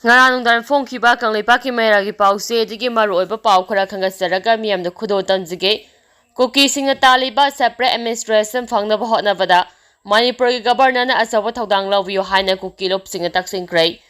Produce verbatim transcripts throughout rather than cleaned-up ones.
ꯉꯔꯥꯡ ꯅꯨꯡꯗꯥꯡ ꯐꯣꯡꯈꯤꯕ ꯀꯪꯂꯩꯄꯥꯛꯀꯤ ꯃꯩꯔꯥꯒꯤ ꯄꯥꯎꯆꯦꯗꯒꯤ ꯃꯔꯨꯑꯣꯏꯕ ꯄꯥꯎ ꯈꯔ ꯈꯪꯒꯠꯆꯔꯒ ꯃꯤꯌꯥꯝꯗ ꯈꯨꯗꯣꯜ ꯇꯝꯖꯒꯦ꯫ ꯀꯨꯀꯤꯁꯤꯡꯅ ꯇꯥꯜꯂꯤꯕ separate administration ꯐꯪꯅꯕ ꯍꯣꯠꯅꯕꯗ ꯃꯅꯤꯄꯨꯔꯒꯤ ꯒꯕꯔꯅꯔꯅ ꯑꯆꯧꯕ ꯊꯧꯗꯥꯡ ꯂꯧꯕꯤꯌꯨ ꯍꯥꯏꯅ ꯀꯨꯀꯤ ꯂꯨꯞꯁꯤꯡꯅ ꯇꯛꯁꯤꯟꯈ꯭ꯔꯦ꯫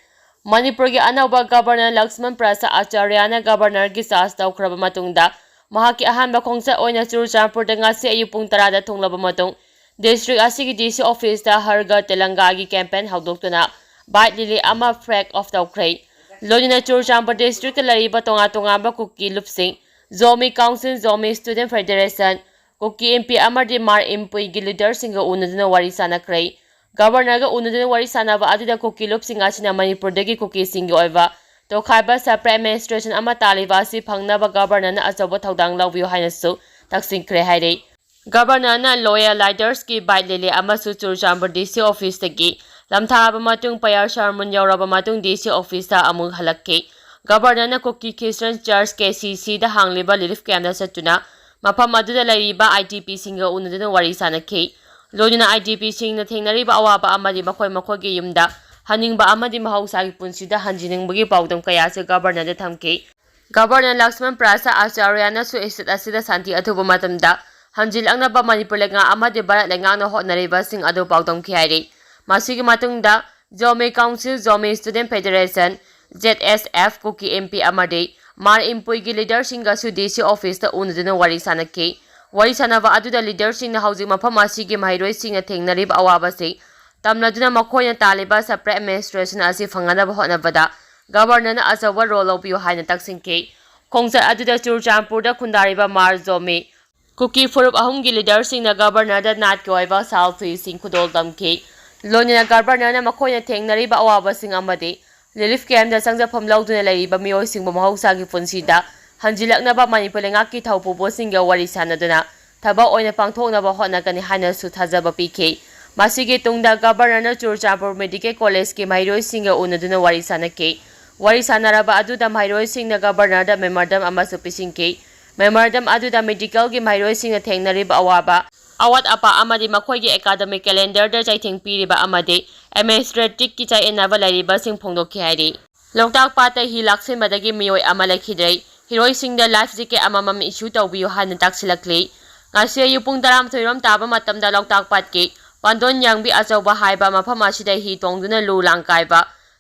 ꯃꯅꯤꯄꯨꯔꯒꯤ ꯑꯅꯧꯕ ꯒꯕꯔꯅꯔ ꯂꯛꯁꯃꯟ ꯄ꯭ꯔꯁꯥꯗ ꯑꯆꯥꯔꯌꯥꯅ ꯒꯕꯔꯅꯔꯒꯤ ꯆꯥꯔꯖ ꯇꯧꯈ꯭ꯔꯕ ꯃꯇꯨꯡꯗ ꯃꯍꯥꯛꯀꯤ ꯑꯍꯥꯟꯕ ꯈꯣꯡꯆꯠ ꯑꯣꯏꯅ ꯆꯨꯔꯆꯥꯟꯄꯨꯔꯗ ꯉꯁꯤ ꯑꯌꯨꯛ ꯄꯨꯡ ꯇꯔꯥꯗ ꯊꯨꯡꯂꯕ ꯃꯇꯨꯡ district ꯑꯁꯤꯒꯤ D C officeꯇ ꯍꯔ ꯘꯔ ꯇꯤꯔꯪꯒꯥꯒꯤ campaign ꯍꯧꯗꯣꯛꯇꯨꯅ white lily ꯑꯃ flag off ꯇꯧꯈ꯭ꯔꯦ꯫ ꯂꯣꯏꯅꯅ ꯆꯨꯔꯆꯥꯟꯄꯨꯔ districtꯇ ꯂꯩꯔꯤꯕ ꯇꯣꯉꯥꯟ ꯇꯣꯉꯥꯟꯕ ꯀꯨꯀꯤ ꯂꯨꯞꯁꯤꯡ, Zomi council, Zomi student federation, ꯀꯨꯀꯤ M P ꯑꯃꯗꯤ ꯃꯥꯔ ꯏꯝꯄꯨꯏꯒꯤ leaderꯁꯤꯡꯒ ꯎꯅꯗꯨꯅ ꯋꯥꯔꯤ ꯁꯥꯟꯅꯈ꯭ꯔꯦ꯫ ꯒꯕꯔꯅꯔꯒ ꯎꯅꯗꯨꯅ ꯋꯥꯔꯤ ꯁꯥꯟꯅꯕ ꯑꯗꯨꯗ ꯀꯨꯀꯤ ꯂꯨꯞꯁꯤꯡ ꯑꯁꯤꯅ ꯃꯅꯤꯄꯨꯔꯗꯒꯤ ꯀꯨꯀꯤꯁꯤꯡꯒꯤ ꯑꯣꯏꯕ ꯇꯣꯈꯥꯏꯕ separate administration ꯑꯃ ꯇꯥꯜꯂꯤꯕ ꯑꯁꯤ ꯐꯪꯅꯕ ꯒꯕꯔꯅꯔꯅ ꯑꯆꯧꯕ ꯊꯧꯗꯥꯡ ꯂꯧꯕꯤꯌꯨ ꯍꯥꯏꯅꯁꯨ ꯇꯛꯁꯤꯟꯈ꯭ꯔꯦ ꯍꯥꯏꯔꯤ꯫ ꯒꯕꯔꯅꯔꯅ loyal leadersꯀꯤ white lily ꯑꯃꯁꯨ ꯆꯨꯔꯆꯥꯟꯄꯨꯔ D C officeꯇꯒꯤ ꯂꯝꯊꯥꯔꯕ ꯃꯇꯨꯡ ꯄꯌꯥꯔ ꯁꯔꯃꯟ ꯌꯧꯔꯕ ꯃꯇꯨꯡ D C officeꯇ ꯑꯃꯨꯛ ꯍꯜꯂꯛꯈꯤ꯫ ꯒꯕꯔꯅꯔꯅ ꯀꯨꯀꯤ Christian Church K C Cꯗ ꯍꯥꯡꯂꯤꯕ relief campꯇ ꯆꯠꯇꯨꯅ ꯃꯐꯝ ꯑꯗꯨꯗ ꯂꯩꯔꯤꯕ IDPꯁꯤꯡꯒ ꯎꯅꯗꯨꯅ ꯋꯥꯔꯤ ꯁꯥꯟꯅꯈꯤ꯫ ꯂꯣꯏꯅꯅ IDPꯁꯤꯡꯅ ꯊꯦꯡꯅꯔꯤꯕ ꯑꯋꯥꯕ ꯑꯃꯗꯤ ꯃꯈꯣꯏ ꯃꯈꯣꯏꯒꯤ ꯌꯨꯝꯗ ꯍꯟꯅꯤꯡꯕ ꯑꯃꯗꯤ ꯃꯍꯧꯁꯥꯒꯤ ꯄꯨꯟꯁꯤꯗ ꯍꯟꯖꯤꯟꯅꯤꯡꯕꯒꯤ ꯄꯥꯎꯗꯝ ꯀꯌꯥꯁꯨ ꯒꯕꯔꯅꯔꯗ ꯊꯝꯈꯤ꯫ ꯒꯕꯔꯅꯔ ꯂꯛꯁꯃꯟ ꯄ꯭ꯔꯁꯥꯗ ꯑꯆꯥꯔꯌꯥꯅꯁꯨ state ꯑꯁꯤꯗ ꯁꯥꯟꯇꯤ ꯑꯊꯨꯕ ꯃꯇꯝꯗ ꯍꯟꯖꯤꯜꯂꯛꯅꯕ ꯃꯅꯤꯄꯨꯔ ꯂꯩꯉꯥꯛ ꯑꯃꯗꯤ ꯚꯥꯔꯠ ꯂꯩꯉꯥꯛꯅ ꯍꯣꯠꯅꯔꯤꯕꯁꯤꯡ ꯑꯗꯨ ꯄꯥꯎꯗꯝꯈꯤ ꯍꯥꯏꯔꯤ꯫ ꯃꯁꯤꯒꯤ ꯃꯇꯨꯡꯗ Zomi council, Zomi student federation, ZSF, ꯀꯨꯀꯤ M P ꯑꯃꯗꯤ ꯃꯥꯔ ꯏꯝꯄꯨꯏꯒꯤ leaderꯁꯤꯡꯒꯁꯨ D C officeꯇ ꯎꯅꯗꯨꯅ ꯋꯥꯔꯤ ꯁꯥꯟꯅꯈꯤ꯫ ꯋꯥꯔꯤ ꯁꯥꯟꯅꯕ ꯑꯗꯨꯗ leaderꯁꯤꯡꯅ ꯍꯧꯖꯤꯛ ꯃꯐꯝ ꯑꯁꯤꯒꯤ ꯃꯍꯩꯔꯣꯏꯁꯤꯡꯅ ꯊꯦꯡꯅꯔꯤꯕ ꯑꯋꯥꯕꯁꯤ ꯇꯝꯂꯗꯨꯅ ꯃꯈꯣꯏꯅ ꯇꯥꯜꯂꯤꯕ separate administration ꯑꯁꯤ ꯐꯪꯅꯅꯕ ꯍꯣꯠꯅꯕꯗ ꯒꯕꯔꯅꯔꯅ ꯑꯆꯧꯕ role ꯂꯧꯕꯤꯌꯨ ꯍꯥꯏꯅ ꯇꯛꯁꯤꯟꯈꯤ꯫ ꯈꯣꯡꯆꯠ ꯑꯗꯨꯗ ꯆꯨꯔꯆꯥꯟꯄꯨꯔꯗ ꯈꯨꯟꯗꯥꯔꯤꯕ ꯃꯥꯔ ꯖꯣꯃꯤ, ꯀꯨꯀꯤ ꯐꯨꯔꯨꯞ ꯑꯍꯨꯝꯒꯤ leaderꯁꯤꯡꯅ ꯒꯕꯔꯅꯔꯗ ꯅꯥꯠꯀꯤ ꯑꯣꯏꯕ ꯁꯥꯜ ꯐꯤꯁꯤꯡ ꯈꯨꯗꯣꯜ ꯇꯝꯈꯤ꯫ ꯂꯣꯏꯅꯅ ꯒꯕꯔꯅꯔꯅ ꯃꯈꯣꯏꯅ ꯊꯦꯡꯅꯔꯤꯕ ꯑꯋꯥꯕꯁꯤꯡ ꯑꯃꯗꯤ relief campꯇ ꯆꯪꯖꯐꯝ ꯂꯧꯗꯨꯅ ꯂꯩꯔꯤꯕ ꯃꯤꯑꯣꯏꯁꯤꯡꯕꯨ ꯃꯍꯧꯁꯥꯒꯤ ꯄꯨꯟꯁꯤꯗ ꯍꯟꯖꯤꯜꯂꯛꯅꯕ ꯃꯅꯤꯄꯨꯔ ꯂꯩꯉꯥꯛꯀꯤ ꯊꯧꯄꯨꯕꯁꯤꯡꯒ ꯋꯥꯔꯤ ꯁꯥꯟꯅꯗꯨꯅ ꯊꯕꯛ ꯑꯣꯏꯅ ꯄꯥꯡꯊꯣꯛꯅꯕ ꯍꯣꯠꯅꯒꯅꯤ ꯍꯥꯏꯅꯁꯨ ꯊꯥꯖꯕ ꯄꯤꯈꯤ꯫ ꯃꯁꯤꯒꯤ ꯇꯨꯡꯗ ꯒꯕꯔꯅꯔꯅ ꯆꯨꯔꯆꯥꯟꯄꯨꯔ ꯃꯦꯗꯤꯀꯦꯜ ꯀꯣꯂꯦꯖꯀꯤ ꯃꯍꯩꯔꯣꯏꯁꯤꯡꯒ ꯎꯅꯗꯨꯅ ꯋꯥꯔꯤ ꯁꯥꯟꯅꯈꯤ꯫ ꯋꯥꯔꯤ ꯁꯥꯟꯅꯔꯕ ꯑꯗꯨꯗ ꯃꯍꯩꯔꯣꯏꯁꯤꯡꯅ ꯒꯕꯔꯅꯔꯗ memorandum ꯑꯃꯁꯨ ꯄꯤꯁꯤꯟꯈꯤ꯫ Memorandum ꯑꯗꯨꯗ ꯃꯦꯗꯤꯀꯦꯜꯒꯤ ꯃꯍꯩꯔꯣꯏꯁꯤꯡꯅ ꯊꯦꯡꯅꯔꯤꯕ ꯑꯋꯥꯕ, ꯑꯋꯥꯠ ꯑꯄꯥ ꯑꯃꯗꯤ ꯃꯈꯣꯏꯒꯤ academic calendarꯗ ꯆꯩꯊꯦꯡ ꯄꯤꯔꯤꯕ ꯑꯃꯗꯤ administrative ꯆꯌꯦꯠꯅꯕ ꯂꯩꯔꯤꯕꯁꯤꯡ ꯐꯣꯡꯗꯣꯛꯈꯤ ꯍꯥꯏꯔꯤ꯫ ꯂꯣꯛꯇꯥꯛ ꯄꯥꯠꯇ ꯍꯤ ꯂꯥꯛꯁꯤꯟꯕꯗꯒꯤ ꯃꯤꯑꯣꯏ ꯑꯃ ꯂꯩꯈꯤꯗ꯭ꯔꯦ꯫ ꯍꯤꯔꯣꯏꯁꯤꯡꯗ life jacket ꯑꯃꯃꯝ issue ꯇꯧꯕꯤꯌꯨ ꯍꯥꯏꯅ ꯇꯥꯛꯁꯤꯜꯂꯛꯂꯤ꯫ ꯉꯁꯤ ꯑꯌꯨꯛ ꯄꯨꯡ ꯇꯔꯥꯃꯥꯊꯣꯏ ꯔꯣꯝ ꯇꯥꯕ ꯃꯇꯝꯗ ꯂꯣꯛꯇꯥꯛ ꯄꯥꯠꯀꯤ ꯄꯥꯟꯗꯣꯟ ꯌꯥꯡꯕꯤ ꯑꯆꯧꯕ ꯍꯥꯏꯕ ꯃꯐꯝ ꯑꯁꯤꯗ ꯍꯤ ꯇꯣꯡꯗꯨꯅ ꯂꯨ ꯂꯥꯡ ꯀꯥꯏꯕ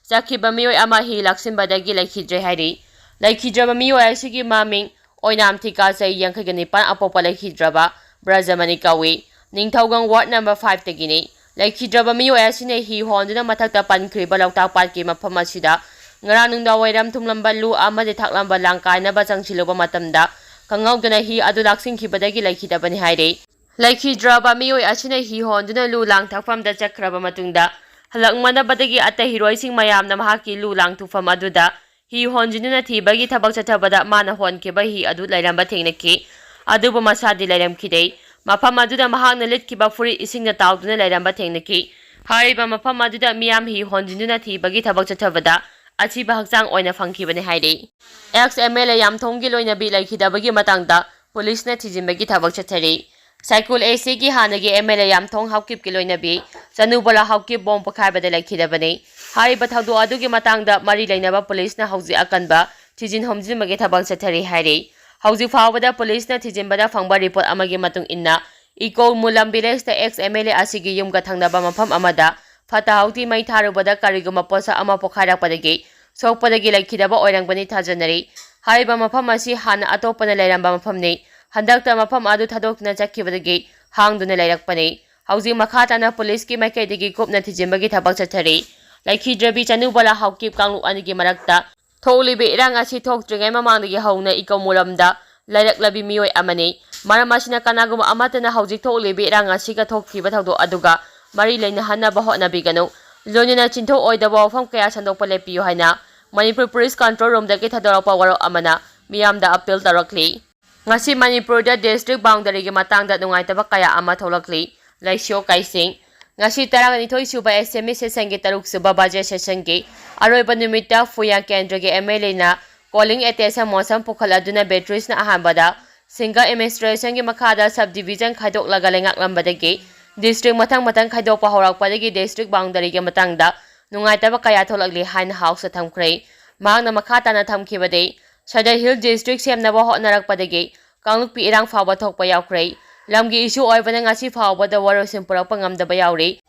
ꯆꯠꯈꯤꯕ ꯃꯤꯑꯣꯏ ꯑꯃ ꯍꯤ ꯂꯥꯛꯁꯤꯟꯕꯗꯒꯤ ꯂꯩꯈꯤꯗ꯭ꯔꯦ ꯍꯥꯏꯔꯤ꯫ ꯂꯩꯈꯤꯗ꯭ꯔꯕ ꯃꯤꯑꯣꯏ ꯑꯁꯤꯒꯤ ꯃꯃꯤꯡ ꯑꯣꯏꯅꯥꯝ ꯊꯤꯀꯥ, ꯆꯍꯤ ꯌꯥꯡꯈꯩꯒ ꯅꯤꯄꯥꯟ, ꯑꯄꯣꯛꯄ ꯂꯩꯈꯤꯗ꯭ꯔꯕ ꯕ꯭ꯔꯖꯃꯅꯤ ꯀꯧꯏ꯫ ꯅꯤꯡꯊꯧꯒꯪ ward number five ꯇꯒꯤꯅꯤ꯫ ꯂꯩꯈꯤꯗ꯭ꯔꯕ ꯃꯤꯑꯣꯏ ꯑꯁꯤꯅ ꯍꯤ ꯍꯣꯟꯗꯨꯅ ꯃꯊꯛꯇ ꯄꯟꯈ꯭ꯔꯤꯕ ꯂꯣꯛꯇꯥꯛ ꯄꯥꯠꯀꯤ ꯃꯐꯝ ꯑꯁꯤꯗ ꯉꯔꯥꯡ ꯅꯨꯡꯗꯥꯡ ꯋꯥꯏꯔꯝ ꯊꯨꯝꯂꯝꯕ ꯂꯨ ꯑꯃꯗꯤ ꯊꯥꯛꯂꯝꯕ ꯂꯥꯡ ꯀꯥꯏꯅꯕ ꯆꯪꯁꯤꯜꯂꯨꯕ ꯃꯇꯝꯗ ꯈꯪꯍꯧꯗꯅ ꯍꯤ ꯑꯗꯨ ꯂꯥꯛꯁꯤꯟꯈꯤꯕꯗꯒꯤ ꯂꯩꯈꯤꯗꯕꯅꯤ ꯍꯥꯏꯔꯤ꯫ ꯂꯩꯈꯤꯗ꯭ꯔꯕ ꯃꯤꯑꯣꯏ ꯑꯁꯤꯅ ꯍꯤ ꯍꯣꯟꯗꯨꯅ ꯂꯨ ꯂꯥꯡ ꯊꯛꯐꯝꯗ ꯆꯠꯈ꯭ꯔꯕ ꯃꯇꯨꯡꯗ ꯍꯜꯂꯛꯃꯟꯅꯕꯗꯒꯤ ꯑꯇꯩ ꯍꯤꯔꯣꯏꯁꯤꯡ ꯃꯌꯥꯝꯅ ꯃꯍꯥꯛꯀꯤ ꯂꯨ ꯂꯥꯡ ꯊꯨꯐꯝ ꯑꯗꯨꯗ ꯍꯤ ꯍꯣꯟꯖꯤꯟꯗꯨꯅ ꯊꯤꯕꯒꯤ ꯊꯕꯛ ꯆꯠꯊꯕꯗ ꯃꯥꯅ ꯍꯣꯟꯈꯤꯕ ꯍꯤ ꯑꯗꯨ ꯂꯩꯔꯝꯕ ꯊꯦꯡꯅꯈꯤ꯫ ꯑꯗꯨꯕꯨ ꯃꯁꯥꯗꯤ ꯂꯩꯔꯝꯈꯤꯗꯦ꯫ ꯃꯐꯝ ꯑꯗꯨꯗ ꯃꯍꯥꯛꯅ ꯂꯤꯠꯈꯤꯕ ꯐꯨꯔꯤꯠ ꯏꯁꯤꯡꯅ ꯇꯥꯎꯗꯨꯅ ꯂꯩꯔꯝꯕ ꯊꯦꯡꯅꯈꯤ꯫ ꯍꯥꯏꯔꯤꯕ ꯃꯐꯝ ꯑꯗꯨꯗ ꯃꯤꯌꯥꯝ ꯍꯤ ꯍꯣꯟꯖꯤꯟꯗꯨꯅ ꯊꯤꯕꯒꯤ ꯊꯕꯛ ꯆꯠꯊꯕꯗ ꯑꯁꯤꯕ ꯍꯛꯆꯥꯡ ꯑꯣꯏꯅ ꯐꯪꯈꯤꯕꯅꯤ ꯍꯥꯏꯔꯤ꯫ Ex MLA ꯌꯥꯝꯊꯣꯡꯒꯤ ꯂꯣꯏꯅꯕꯤ ꯂꯩꯈꯤꯗꯕꯒꯤ ꯃꯇꯥꯡꯗ ꯄꯨꯂꯤꯁꯅ ꯊꯤꯖꯤꯟꯕꯒꯤ ꯊꯕꯛ ꯆꯠꯊꯔꯤ꯫ ꯁꯥꯏꯀꯨꯜ ACꯒꯤ ꯍꯥꯟꯅꯒꯤ MLA ꯌꯥꯝꯊꯣꯡ ꯍꯥꯎꯀꯤꯞꯀꯤ ꯂꯣꯏꯅꯕꯤ ꯆꯅꯨꯕꯂꯥ ꯍꯥꯎꯀꯤꯞ ꯕꯣꯝ ꯄꯣꯈꯥꯏꯕꯗ ꯂꯩꯈꯤꯗꯕꯅꯤ꯫ ꯍꯥꯏꯔꯤꯕ ꯊꯧꯗꯣꯛ ꯑꯗꯨꯒꯤ ꯃꯇꯥꯡꯗ ꯃꯔꯤ ꯂꯩꯅꯕ ꯄꯨꯂꯤꯁꯅ ꯍꯧꯖꯤꯛ ꯑꯀꯟꯕ ꯊꯤꯖꯤꯟ ꯍꯨꯝꯖꯤꯟꯕꯒꯤ ꯊꯕꯛ ꯆꯠꯊꯔꯤ ꯍꯥꯏꯔꯤ꯫ ꯍꯧꯖꯤꯛ ꯐꯥꯎꯕꯗ ꯄꯨꯂꯤꯁꯅ ꯊꯤꯖꯤꯟꯕꯗ ꯐꯪꯕ report ꯑꯃꯒꯤ ꯃꯇꯨꯡ ꯏꯟꯅ, ꯏꯀꯣ ꯃꯨꯂꯝ villageꯇ ex MLA ꯑꯁꯤꯒꯤ ꯌꯨꯝꯒ ꯊꯪꯅꯕ ꯃꯐꯝ ꯑꯃꯗ ꯐꯠꯇ ꯍꯥꯎꯗꯤ ꯃꯩ ꯊꯥꯔꯨꯕꯗ ꯀꯔꯤꯒꯨꯝꯕ ꯄꯣꯠꯁꯛ ꯑꯃ ꯄꯣꯈꯥꯏꯔꯛꯄꯗꯒꯤ ꯁꯣꯛꯄꯗꯒꯤ ꯂꯩꯈꯤꯗꯕ ꯑꯣꯏꯔꯝꯒꯅꯤ ꯊꯥꯖꯅꯔꯤ꯫ ꯍꯥꯏꯔꯤꯕ ꯃꯐꯝ ꯑꯁꯤ ꯍꯥꯟꯅ ꯑꯇꯣꯞꯄꯅ ꯂꯩꯔꯝꯕ ꯃꯐꯝꯅꯤ꯫ ꯍꯟꯗꯛꯇ ꯃꯐꯝ ꯑꯗꯨ ꯊꯥꯗꯣꯛꯇꯨꯅ ꯆꯠꯈꯤꯕꯗꯒꯤ ꯍꯥꯡꯗꯨꯅ ꯂꯩꯔꯛꯄꯅꯤ꯫ ꯍꯧꯖꯤꯛ ꯃꯈꯥ ꯇꯥꯅ ꯄꯨꯂꯤꯁꯀꯤ ꯃꯥꯏꯀꯩꯗꯒꯤ ꯀꯨꯞꯅ ꯊꯤꯖꯤꯟꯕꯒꯤ ꯊꯕꯛ ꯆꯠꯊꯔꯤ꯫ ꯂꯩꯈꯤꯗ꯭ꯔꯕꯤ ꯆꯅꯨꯕꯂꯥ ꯍꯥꯎꯀꯤꯞ ꯀꯥꯡꯂꯨꯞ ꯑꯅꯤꯒꯤ ꯃꯔꯛꯇ ꯊꯣꯛꯂꯤꯕ ꯏꯔꯥꯡ ꯑꯁꯤ ꯊꯣꯛꯇ꯭ꯔꯤꯉꯩ ꯃꯃꯥꯡꯗꯒꯤ ꯍꯧꯅ ꯏꯀꯣ ꯃꯨꯂꯝꯗ ꯂꯩꯔꯛꯂꯕꯤ ꯃꯤꯑꯣꯏ ꯑꯃꯅꯤ꯫ ꯃꯔꯝ ꯑꯁꯤꯅ ꯀꯅꯥꯒꯨꯝꯕ ꯑꯃꯠꯇꯅ ꯍꯧꯖꯤꯛ ꯊꯣꯛꯂꯤꯕ ꯏꯔꯥꯡ ꯑꯁꯤꯒ ꯊꯣꯛꯈꯤꯕ ꯊꯧꯗꯣꯛ ꯑꯗꯨꯒ ꯃꯔꯤ ꯂꯩꯅꯍꯟꯅꯕ ꯍꯣꯠꯅꯕꯤꯒꯅꯨ꯫ ꯂꯣꯏꯅꯅ ꯆꯤꯟꯊꯣꯛꯑꯣꯏꯗꯕ ꯋꯥꯐꯝ ꯀꯌꯥ ꯁꯟꯗꯣꯛꯄ ꯂꯦꯞꯄꯤꯌꯨ ꯍꯥꯏꯅ ꯃꯅꯤꯄꯨꯔ ꯄꯨꯂꯤꯁ control roomꯗꯒꯤ ꯊꯥꯗꯣꯔꯛꯄ ꯋꯥꯔꯣꯞ ꯑꯃꯅ ꯃꯤꯌꯥꯝꯗ appeal ꯇꯧꯔꯛꯂꯤ꯫ ꯉꯁꯤ ꯃꯅꯤꯄꯨꯔꯗ district boundaryꯒꯤ ꯃꯇꯥꯡꯗ ꯅꯨꯡꯉꯥꯏꯇꯕ ꯀꯌꯥ ꯑꯃ ꯊꯣꯛꯂꯛꯂꯤ꯫ ꯂꯩꯁꯤꯌꯣ ꯀꯥꯏꯁꯤꯡ꯫ ꯉꯁꯤ ꯇꯔꯥꯅꯤꯊꯣꯏ ꯁꯨꯕ assembly sessionꯒꯤ ꯇꯔꯨꯛ ꯁꯨꯕ budget sessionꯒꯤ ꯑꯔꯣꯏꯕ ꯅꯨꯃꯤꯠꯇ ꯐꯨꯌꯥ ꯀꯦꯟꯗ꯭ꯔꯒꯤ MLAꯅ calling attention motion ꯄꯨꯈꯠꯂꯗꯨꯅ batteriesꯅ ꯑꯍꯥꯟꯕꯗ single administrationꯒꯤ ꯃꯈꯥꯗ subdivision ꯈꯥꯏꯗꯣꯛꯂꯒ ꯂꯩꯉꯥꯛꯂꯝꯕꯗꯒꯤ district ꯃꯊꯪ ꯃꯊꯪ ꯈꯥꯏꯗꯣꯛꯄ ꯍꯧꯔꯛꯄꯗꯒꯤ district boundaryꯒꯤ ꯃꯇꯥꯡꯗ ꯅꯨꯡꯉꯥꯏꯇꯕ ꯀꯌꯥ ꯊꯣꯛꯂꯛꯂꯤ ꯍꯥꯏꯅ House ꯇ ꯊꯝꯈ꯭ꯔꯦ꯫ ꯃꯍꯥꯛꯅ ꯃꯈꯥ ꯇꯥꯅ ꯊꯝꯈꯤꯕꯗꯤ, Sadar Hill District ꯁꯦꯝꯅꯕ ꯍꯣꯠꯅꯔꯛꯄꯗꯒꯤ ꯀꯥꯡꯂꯨꯞꯀꯤ ꯏꯔꯥꯡ ꯐꯥꯎꯕ ꯊꯣꯛꯄ ꯌꯥꯎꯈ꯭ꯔꯦ꯫ ꯂꯝꯒꯤ issue ꯑꯣꯏꯕꯅ ꯉꯁꯤ ꯐꯥꯎꯕꯗ ꯋꯥꯔꯣꯏꯁꯤꯟ ꯄꯨꯔꯛꯄ ꯉꯝꯗꯕ ꯌꯥꯎꯔꯤ꯫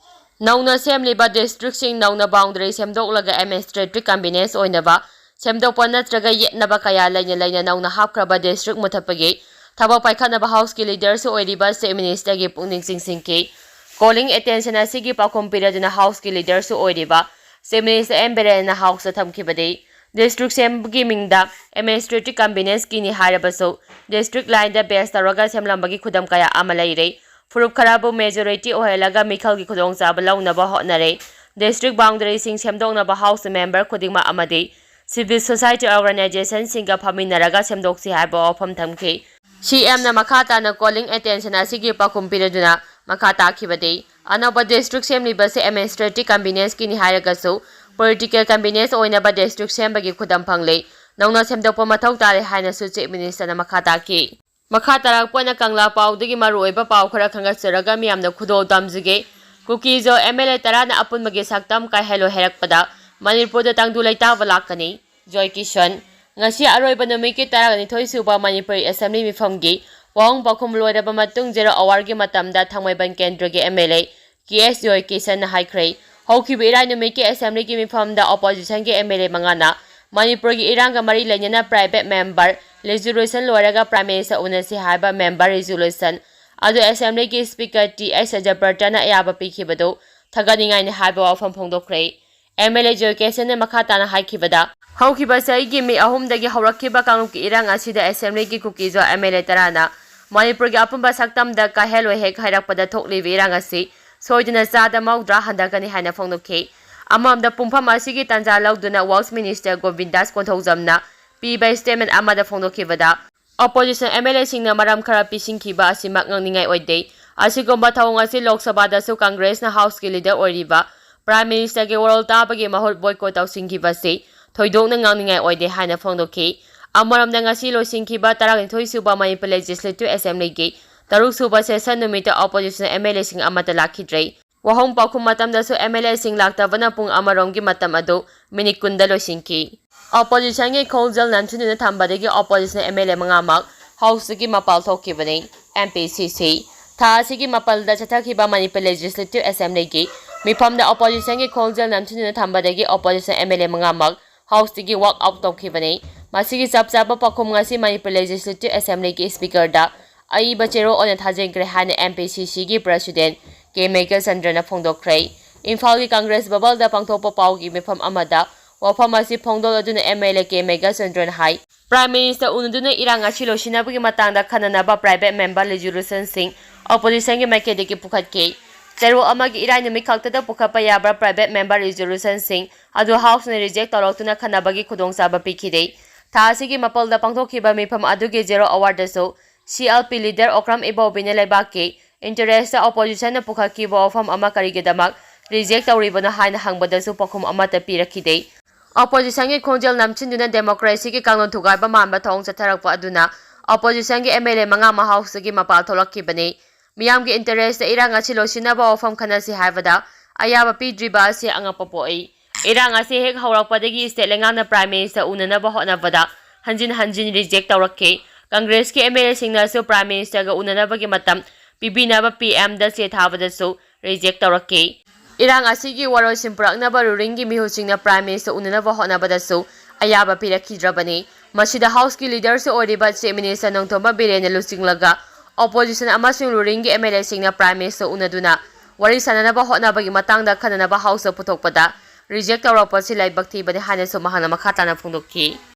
ꯅꯧꯅ ꯁꯦꯝꯂꯤꯕ district ꯁꯤꯡ ꯅꯧꯅ boundary ꯁꯦꯝꯗꯣꯛꯂꯒ administrative convenience ꯑꯣꯏꯅꯕ ꯁꯦꯝꯗꯣꯛꯄ ꯅꯠꯇ꯭ꯔꯒ ꯌꯦꯠꯅꯕ ꯀꯌꯥ ꯂꯩꯅ ꯂꯩꯅ ꯅꯧꯅ ꯍꯥꯞꯈ꯭ꯔꯕ district ꯃꯨꯊꯠꯄꯒꯤ ꯊꯕꯛ ꯄꯥꯏꯈꯠꯅꯕ House ꯀꯤ leader ꯁꯨ ꯑꯣꯏꯔꯤꯕ Chief Minister ꯒꯤ ꯄꯨꯛꯅꯤꯡ ꯆꯤꯡꯁꯤꯟꯈꯤ꯫ Calling attention ꯑꯁꯤꯒꯤ ꯄꯥꯎꯈꯨꯝ ꯄꯤꯔꯗꯨꯅ House ꯀꯤ leader ꯁꯨ ꯑꯣꯏꯔꯤꯕ Chief Minister ꯑꯦꯟ ꯕꯤꯔꯦꯟꯅ House ꯇ ꯊꯝꯈꯤꯕꯗꯤ, district ꯁꯦꯝꯕꯒꯤ ꯃꯤꯡꯗ administrative convenience ꯀꯤꯅꯤ ꯍꯥꯏꯔꯕꯁꯨ, district line ꯗ base ꯇꯧꯔꯒ ꯁꯦꯝꯂꯝꯕꯒꯤ ꯈꯨꯗꯝ ꯀꯌꯥ ꯑꯃ ꯂꯩꯔꯦ꯫ ꯐꯨꯔꯨꯞ ꯈꯔꯕꯨ majority ꯑꯣꯏꯍꯜꯂꯒ ꯃꯤꯈꯜꯒꯤ ꯈꯨꯗꯣꯡꯆꯥꯕ ꯂꯧꯅꯕ ꯍꯣꯠꯅꯔꯦ꯫ District boundary ꯁꯤꯡ ꯁꯦꯝꯗꯣꯛꯅꯕ House member ꯈꯨꯗꯤꯡꯃꯛ ꯑꯃꯗꯤ civil society organization ꯁꯤꯡꯒ ꯐꯝꯃꯤꯟꯅꯔꯒ ꯁꯦꯝꯗꯣꯛꯁꯤ ꯍꯥꯏꯕ ꯋꯥꯐꯝ ꯊꯝꯈꯤ꯫ ꯁꯤ ꯑꯦꯝꯅ ꯃꯈꯥ ꯇꯥꯅ calling attention ꯑꯁꯤꯒꯤ ꯄꯥꯎꯈꯨꯝ ꯄꯤꯔꯗꯨꯅ ꯃꯈꯥ ꯇꯥꯈꯤꯕꯗꯤ, ꯑꯅꯧꯕ district ꯁꯦꯝꯂꯤꯕꯁꯤ administrative convenience ꯀꯤꯅꯤ ꯍꯥꯏꯔꯒꯁꯨ, political convenience ꯑꯣꯏꯅꯕ district ꯁꯦꯝꯕꯒꯤ ꯈꯨꯗꯝ ꯐꯪꯂꯦ꯫ ꯅꯧꯅ ꯁꯦꯝꯗꯣꯛꯄ ꯃꯊꯧ ꯇꯥꯔꯦ ꯍꯥꯏꯅꯁꯨ Chief Minister ꯅ ꯃꯈꯥ ꯇꯥꯈꯤ꯫ ꯃꯈꯥ ꯇꯥꯔꯛꯄ ꯑꯣꯏꯅ ꯀꯪꯂꯥ ꯄꯥꯎꯗꯒꯤ ꯃꯔꯨꯑꯣꯏꯕ ꯄꯥꯎ ꯈꯔ ꯈꯟꯒꯠꯆꯔꯒ ꯃꯤꯌꯥꯝꯅ ꯈꯨꯗꯣꯜ ꯇꯝꯖꯒꯦ꯫ ꯀꯨꯀꯤ-ꯖꯣ ꯑꯦꯝ ꯑꯦꯜ ꯑꯦ ꯇꯔꯥꯅ ꯑꯄꯨꯟꯕꯒꯤ ꯁꯛꯇꯝ ꯀꯥꯏꯍꯜꯂꯣꯏ ꯍꯥꯏꯔꯛꯄꯗ ꯃꯅꯤꯄꯨꯔꯗ ꯇꯪꯗꯨ ꯂꯩꯇꯥꯕ ꯂꯥꯛꯀꯅꯤ꯫ ꯖꯣꯏ ꯀꯤꯁꯟ꯫ ꯉꯁꯤ ꯑꯔꯣꯏꯕ ꯅꯨꯃꯤꯠꯀꯤ ꯇꯔꯥꯅꯤꯊꯣꯏ ꯁꯨꯕ ꯃꯅꯤꯄꯨꯔꯤ assembly ꯃꯤꯐꯝꯒꯤ ꯋꯥꯍꯪ ꯄꯥꯎꯈꯨꯝ ꯂꯣꯏꯔꯕ ꯃꯇꯨꯡ zero hour ꯒꯤ ꯃꯇꯝꯗ ꯊꯥꯡꯃꯩꯕꯟ ꯀꯦꯟꯗ꯭ꯔꯒꯤ ꯑꯦꯝ ꯑꯦꯜ ꯑꯦ ꯀꯦ ꯑꯦꯁ ꯖꯣꯏ ꯀꯤꯁꯟꯅ ꯍꯥꯏꯈ꯭ꯔꯦ꯫ ꯍꯧꯈꯤꯕ ꯏꯔꯥꯏ ꯅꯨꯃꯤꯠꯀꯤ assembly ꯒꯤ ꯃꯤꯐꯝꯗ opposition ꯒꯤ ꯑꯦꯝ ꯑꯦꯜ ꯑꯦ ꯃꯉꯥꯅ ꯃꯅꯤꯄꯨꯔꯒꯤ ꯏꯔꯥꯡꯒ ꯃꯔꯤ ꯂꯩꯅꯅ private member resolution ꯂꯣꯏꯔꯒ Prime Minister ꯎꯅꯁꯤ ꯍꯥꯏꯕ member resolution ꯑꯗꯨ assembly ꯒꯤ speaker ꯇꯤ ꯑꯩꯆ ꯖꯌꯕ꯭ꯔꯇꯅ ꯑꯌꯥꯕ ꯄꯤꯈꯤꯕꯗꯨ ꯊꯥꯒꯠꯅꯤꯡꯉꯥꯏꯅꯤ ꯍꯥꯏꯕ ꯋꯥꯐꯝ ꯐꯣꯡꯗꯣꯛꯈ꯭ꯔꯦ꯫ ꯑꯦꯝ ꯑꯦꯜ ꯑꯦ ꯖꯣꯏ ꯀꯤꯁꯟꯅ ꯃꯈꯥ ꯇꯥꯅ ꯍꯥꯏꯈꯤꯕꯗ, ꯍꯧꯈꯤꯕ ꯆꯍꯤꯒꯤ ꯃꯦ ꯑꯍꯨꯝꯗꯒꯤ ꯍꯧꯔꯛꯈꯤꯕ ꯀꯥꯡꯂꯨꯞꯀꯤ ꯏꯔꯥꯡ ꯑꯁꯤꯗ assembly ꯒꯤ ꯀꯨꯀꯤ-ꯖꯣ ꯑꯦꯝ ꯑꯦꯜ ꯑꯦ ꯇꯔꯥꯅ ꯃꯅꯤꯄꯨꯔꯒꯤ ꯑꯄꯨꯟꯕ ꯁꯛꯇꯝꯗ ꯀꯥꯏꯍꯜꯂꯣꯏ ꯍꯦꯛ ꯍꯥꯏꯔꯛꯄꯗ ꯊꯣꯛꯂꯤꯕ ꯏꯔꯥꯡ ꯑꯁꯤ ꯁꯣꯏꯗꯅ ꯆꯥꯗ ꯃꯧꯗ꯭ꯔꯥ ꯍꯟꯊꯒꯅꯤ ꯍꯥꯏꯅ ꯐꯣꯡꯗꯣꯛꯈꯤ꯫ ꯑꯃꯔꯣꯝꯗ ꯄꯨꯡꯐꯝ ꯑꯁꯤꯒꯤ ꯇꯥꯟꯖꯥ ꯂꯧꯗꯨꯅ Works Minister ꯒꯣꯕꯤꯟꯗꯥꯁ ꯀꯣꯟꯊꯧꯖꯝꯅ ꯄꯤꯕ statement ꯑꯃꯗ ꯐꯣꯡꯗꯣꯛꯈꯤꯕꯗ, opposition ꯑꯦꯝ ꯑꯦꯜ ꯑꯦꯁꯤꯡꯅ ꯃꯔꯝ ꯈꯔ ꯄꯤꯁꯤꯟꯈꯤꯕ ꯑꯁꯤꯃꯛ ꯉꯛꯅꯤꯡꯉꯥꯏ ꯑꯣꯏꯗꯦ꯫ ꯑꯁꯤꯒꯨꯝꯕ ꯊꯧꯑꯣꯡ ꯑꯁꯤ ꯂꯣꯛ ꯁꯚꯥꯗꯁꯨ ꯀꯪꯒ꯭ꯔꯦꯁꯅ House ꯀꯤ leader ꯑꯣꯏꯔꯤꯕ Prime Minister ꯒꯤ ꯋꯥꯔꯣꯜ ꯇꯥꯕꯒꯤ ꯃꯍꯨꯠ boycott ꯇꯧꯁꯤꯟꯈꯤꯕꯁꯤ ꯊꯣꯏꯗꯣꯛꯅ ꯉꯛꯅꯤꯡꯉꯥꯏ ꯑꯣꯏꯗꯦ ꯍꯥꯏꯅ ꯐꯣꯡꯗꯣꯛꯈꯤ꯫ ꯑꯃꯔꯣꯝꯗ ꯉꯁꯤ ꯂꯣꯏꯁꯤꯟꯈꯤꯕ ꯇꯔꯥꯅꯤꯊꯣꯏ ꯁꯨꯕ ꯃꯅꯤꯄꯨꯔ Legislative Assembly ꯒꯤ ꯇꯔꯨꯛ ꯁꯨꯕ session ꯅꯨꯃꯤꯠꯇ opposition ꯑꯦꯝ ꯑꯦꯜ ꯑꯦꯁꯤꯡ ꯑꯃꯠꯇ ꯂꯥꯛꯈꯤꯗ꯭ꯔꯦ꯫ ꯋꯥꯍꯪ ꯄꯥꯎꯈꯨꯝ ꯃꯇꯝꯗꯁꯨ M L A ꯁꯤꯡ ꯂꯥꯛꯇꯕꯅ ꯄꯨꯡ ꯑꯃꯔꯣꯝꯒꯤ ꯃꯇꯝ ꯑꯗꯨ ꯃꯤꯅꯤꯠ ꯀꯨꯟꯗ ꯂꯣꯏꯁꯤꯟꯈꯤ꯫ Opposition ꯒꯤ ꯈꯣꯡꯖꯦꯜ ꯅꯝꯊꯤꯟꯗꯨꯅ ꯊꯝꯕꯗꯒꯤ opposition M L A ꯃꯉꯥꯃꯛ House ꯇꯒꯤ ꯃꯄꯥꯜ ꯊꯣꯛꯈꯤꯕꯅꯤ꯫ M P C C꯫ ꯊꯥ ꯑꯁꯤꯒꯤ ꯃꯥꯄꯜꯗ ꯆꯠꯊꯈꯤꯕ ꯃꯅꯤꯄꯨꯔ Legislative Assembly ꯒꯤ ꯃꯤꯐꯝꯗ opposition ꯒꯤ ꯈꯣꯡꯖꯦꯜ ꯅꯝꯊꯤꯟꯗꯨꯅ ꯊꯝꯕꯗꯒꯤ opposition M L A ꯃꯉꯥꯃꯛ House ꯇꯒꯤ walk out ꯇꯧꯈꯤꯕꯅꯤ꯫ ꯃꯁꯤꯒꯤ ꯆꯞ ꯆꯥꯕ ꯄꯥꯎꯈꯨꯝ ꯉꯁꯤ ꯃꯅꯤꯄꯨꯔ Legislative Assembly ꯒꯤ Speaker ꯗ ꯑꯏꯕ ꯆꯦꯔꯣꯜ ꯑꯣꯏꯅ ꯊꯥꯖꯤꯟꯈ꯭ꯔꯦ ꯍꯥꯏꯅ M P C C ꯒꯤ President ꯀꯦ ꯃꯦꯘꯆꯟꯗ꯭ꯔꯅ ꯐꯣꯡꯗꯣꯛꯈ꯭ꯔꯦ꯫ ꯏꯝꯐꯥꯜꯒꯤ Congress Bhavan ꯗ ꯄꯥꯡꯊꯣꯛꯄ ꯄꯥꯎꯒꯤ ꯃꯤꯐꯝ ꯑꯃꯗ ꯋꯥꯐꯝ ꯑꯁꯤ ꯐꯣꯡꯗꯣꯛꯂꯗꯨꯅ M L A K ꯃꯦꯘꯆꯟꯗ꯭ꯔꯅ high, Prime Minister ꯎꯅꯗꯨꯅ ꯏꯔꯥꯡ ꯑꯁꯤ ꯂꯣꯏꯁꯤꯟꯅꯕꯒꯤ ꯃꯇꯥꯡꯗ ꯈꯟꯅꯅꯕ private member resolution ꯁꯤꯡ opposition ꯒꯤ ꯃꯥꯏꯀꯩꯗꯒꯤ ꯄꯨꯈꯠꯈꯤ꯫ ꯆꯦꯔꯣꯜ ꯑꯃꯒꯤ ꯏꯔꯥꯏ ꯅꯨꯃꯤꯠ ꯈꯛꯇꯗ ꯄꯨꯈꯠꯄ ꯌꯥꯕ private member resolution ꯁꯤꯡ ꯑꯗꯨ House ꯅ reject ꯇꯧꯔꯛꯇꯨꯅ ꯈꯟꯅꯕꯒꯤ ꯈꯨꯗꯣꯡꯆꯥꯕ ꯄꯤꯈꯤꯗꯦ꯫ ꯊꯥ ꯑꯁꯤꯒꯤ ꯃꯥꯄꯜꯗ ꯄꯥꯡꯊꯣꯛꯈꯤꯕ ꯃꯤꯐꯝ ꯑꯗꯨꯒꯤ zero hour ꯗꯁꯨ C L P leader Okram Ibobi ꯅ ꯂꯩꯕꯥꯛꯀꯤ interest ꯇ opposition ꯅ ꯄꯨꯈꯠꯈꯤꯕ ꯋꯥꯐꯝ ꯑꯃ ꯀꯔꯤꯒꯤꯗꯃꯛ reject ꯇꯧꯔꯤꯕꯅꯣ ꯍꯥꯏꯅ ꯍꯪꯕꯗꯁꯨ ꯄꯥꯎꯈꯨꯝ ꯑꯃꯠꯇ ꯄꯤꯔꯛꯈꯤꯗꯦ꯫ Opposition ꯒꯤ ꯈꯣꯡꯖꯦꯜ ꯅꯝꯁꯤꯟꯗꯨꯅ democracy ꯒꯤ ꯀꯥꯡꯂꯣꯟ ꯊꯨꯒꯥꯏꯕ ꯃꯥꯟꯕ ꯊꯧꯑꯣꯡ ꯆꯠꯊꯔꯛꯄ ꯑꯗꯨꯅ opposition ꯒꯤ M L A ꯃꯉꯥ ꯑꯃ House ꯇꯒꯤ ꯃꯄꯥꯜ ꯊꯣꯛꯂꯛꯈꯤꯕꯅꯤ꯫ ꯃꯤꯌꯥꯝꯒꯤ interest ꯇ ꯏꯔꯥꯡ ꯑꯁꯤ ꯂꯣꯏꯁꯤꯟꯅꯕ ꯋꯥꯐꯝ ꯈꯟꯅꯁꯤ ꯍꯥꯏꯕꯗ ꯑꯌꯥꯕ ꯄꯤꯗ꯭ꯔꯤꯕ ꯑꯁꯤ ꯑꯉꯛꯄ ꯄꯣꯛꯏ꯫ ꯏꯔꯥꯡ ꯑꯁꯤ ꯍꯦꯛ ꯍꯧꯔꯛꯄꯗꯒꯤ state ꯂꯩꯉꯥꯛꯅ Prime Minister ꯎꯅꯅꯕ ꯍꯣꯠꯅꯕꯗ ꯍꯟꯖꯤꯟ ꯍꯟꯖꯤꯟ reject ꯇꯧꯔꯛꯈꯤ꯫ Congress ꯀꯤ M L A ꯁꯤꯡꯅꯁꯨ Prime Minister ꯒ ꯎꯅꯅꯕꯒꯤ ꯃꯇꯝ ꯄꯤꯕꯤꯅꯕ P M ꯗ ꯆꯦ ꯊꯥꯕꯗꯁꯨ reject ꯇꯧꯔꯛꯈꯤ꯫ ꯏꯔꯥꯡ ꯑꯁꯤꯒꯤ ꯋꯥꯔꯣꯏꯁꯤꯟ ꯄꯨꯔꯛꯅꯕ ꯔꯨꯔꯤꯡꯒꯤ ꯃꯤꯍꯨꯠꯁꯤꯡꯅ Prime Minister ꯎꯅꯅꯕ ꯍꯣꯠꯅꯕꯗꯁꯨ ꯑꯌꯥꯕ ꯄꯤꯔꯛꯈꯤꯗ꯭ꯔꯕꯅꯤ꯫ ꯃꯁꯤꯗ House ꯀꯤ leader ꯁꯨ ꯑꯣꯏꯔꯤꯕ Chief Minister ꯅꯣꯡꯊꯣꯝꯕꯝ ꯕꯤꯔꯦꯟꯅ ꯂꯨꯆꯤꯡꯂꯒ opposition ꯑꯃꯁꯨꯡ ꯔꯨꯔꯤꯡꯒꯤ M L A ꯁꯤꯡꯅ Prime Minister ꯎꯅꯗꯨꯅ ꯋꯥꯔꯤ ꯁꯥꯅꯅꯕ ꯍꯣꯠꯅꯕꯒꯤ ꯃꯇꯥꯡꯗ ꯈꯟꯅꯅꯕ House ꯇ ꯄꯨꯊꯣꯛꯄꯗ reject ꯇꯧꯔꯛꯄꯁꯤ ꯂꯥꯏꯕꯛ ꯊꯤꯕꯅꯤ ꯍꯥꯏꯅꯁꯨ ꯃꯍꯥꯛꯅ ꯃꯈꯥ ꯇꯥꯅ ꯐꯣꯡꯗꯣꯛꯈꯤ꯫